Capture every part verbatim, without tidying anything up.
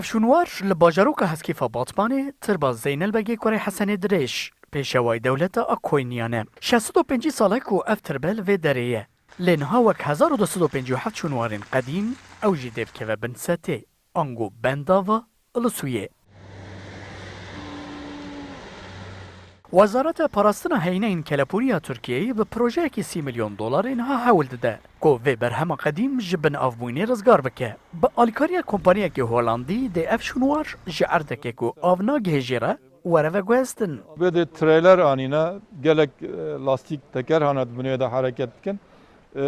Ev şûnwar li bajaroka Heskîfa Batmanê tirba Zeynel Begê Kurê Hesenê Dirêj, pêşewayî dewleta a Koyniyan e. Şeş sed û pêncî sal e ku ev tirbe li vê derê ye. Lê niha wek hezar û du sed û pêncî û heft şûnwarên qedîm ew jî dê bikeve bin setê, ango bendava Ilisuyê. Wezareta Parastina Heyîneyên Kelepûrî ya Tirkiyeyê bi projeyekî sî milyon dolarê niha hewl dide ku vê berhema qedîm ji bin avbûyînê rizgar bike. Bi alîkariya kompaniyekî Holandî dê ev şûnwar ji erdekê ku av nagihê jê re were veguhestin. Bê dê treyler anîne, gelek, e, lastîk teker hane di binê de hereket dikin. E,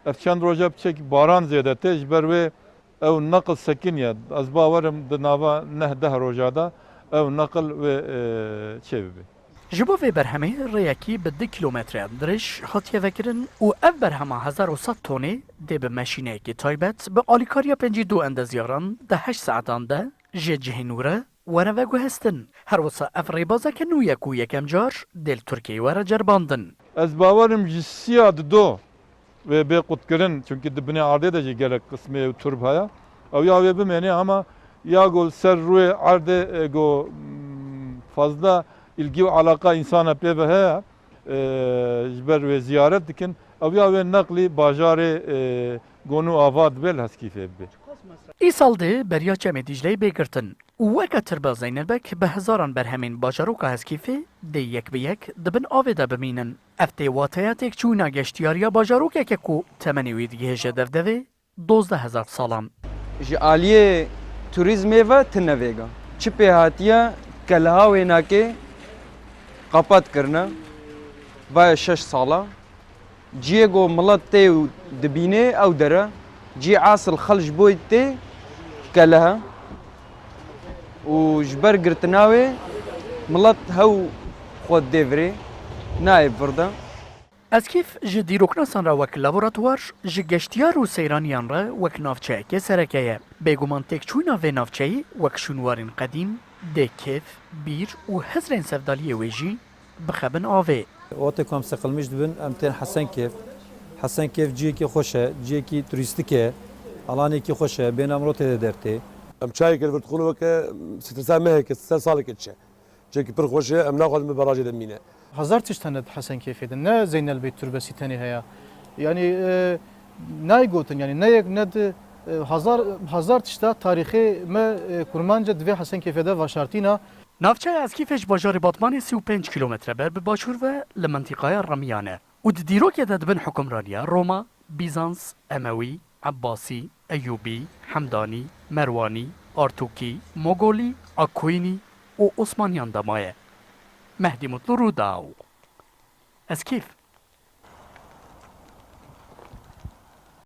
ev çend roja piçek baran zêde tê, ji ber wê ew neqil sekiniye. Ez bawerim di nava neh deh roja de ew neqil wê, e, çêbibe. Ji bo vê berhemê rêyekî bi du kîlometreyan dirêj hatiye vekirin û ev berhema hezar û sed tonê dê bi meşîneyekî taybet bi alîkariya pêncî du endezyaran di heşt saetan de ji cihên wî re were veguhestin. Her wisa ev rêbazeke nû ye ku yekem car dê li Tirkiyeyê were ceribandin. Ez bawerim ji siya dido wê bê qutkirin, çunkî di binê erdê de jî gelek qismê û turb heye. Ew ya wê bimêne, ama ya ku li ser rûyê erdê, e, ku, mm, fazla îlgî û eleqa însana pê ve heye, e, ji ber wê ziyaret dikin. Ew ya wê neqlî bajarê, e, ku nû ava dibe li Heskîfê bibe. Îsal dê beriya Çemê Dîcleyê bê girtin û weke tirba Zeynelbek bi hezaran berhemên bajaroka Heskîfê dê yek bi yek di bin avê de bimînin. Ev tê wateya têkçûna geştiyariya bajarokeke ku temenê wî digihêje devdevê dozdeh hezar salan. Ji aliyê turîzmê ve tune vêga. Çi pê hatiye, Keleha Wênakê qapat kirine, vaye şeş sala. Ciyê ku milet tê û dibînê ew dere, cî esil xelk ji bo tê Keleha û ji ber girtina wê milet hew xwe didê virê, nayê vir de. Eskîf ji dîroknasan re wek laboratuwar, ji geştiyar û seyraniyan re wek navçeyekê sereke ye. Bêguman têkçûna vê navçeyî wek şûnwarên qedîm dê kêf, bîr û hizrên sevdaliyê wê jî bixebin avê. Wextê ku em seqilmîş dibin, em tên Hesenkêf. Hesenkêf ciyekî xweş e, ciyekî turîstîk e, alanekî xweş e, bêhna mirov tê de dertê. Em çayekê li vir dixwin weke stresa mehekê, stresa salekê diçe. Cihekî pir xweş e, em naxwazin bi berajê de bimîne. Hezar tişt hene di Hesenkêfê de, ne Zeynel Bey Turbesî tenê heye. Yanî, e, nayê gotin, yanî ne yek ne di, e, hezar, hezar tişta tarîxê me, e, kurmanc e, di vê Hesenkêfê de veşartîna. Navçeya Eskîfê ji bajarê Batmanê sî û pênc kîlometre ber bi başûr ve li mintîqaya Remiyan e û di dîrokê de di bin hukimraniya Roma, Bîzans, Emewî, Ebbasî, Eyûbî, Hemdanî, Merwanî, Artûkî, Mogolî, Akoyînî û Osmaniyan de maye. Mehdî Mutlu, Rûdaw, Eskîf.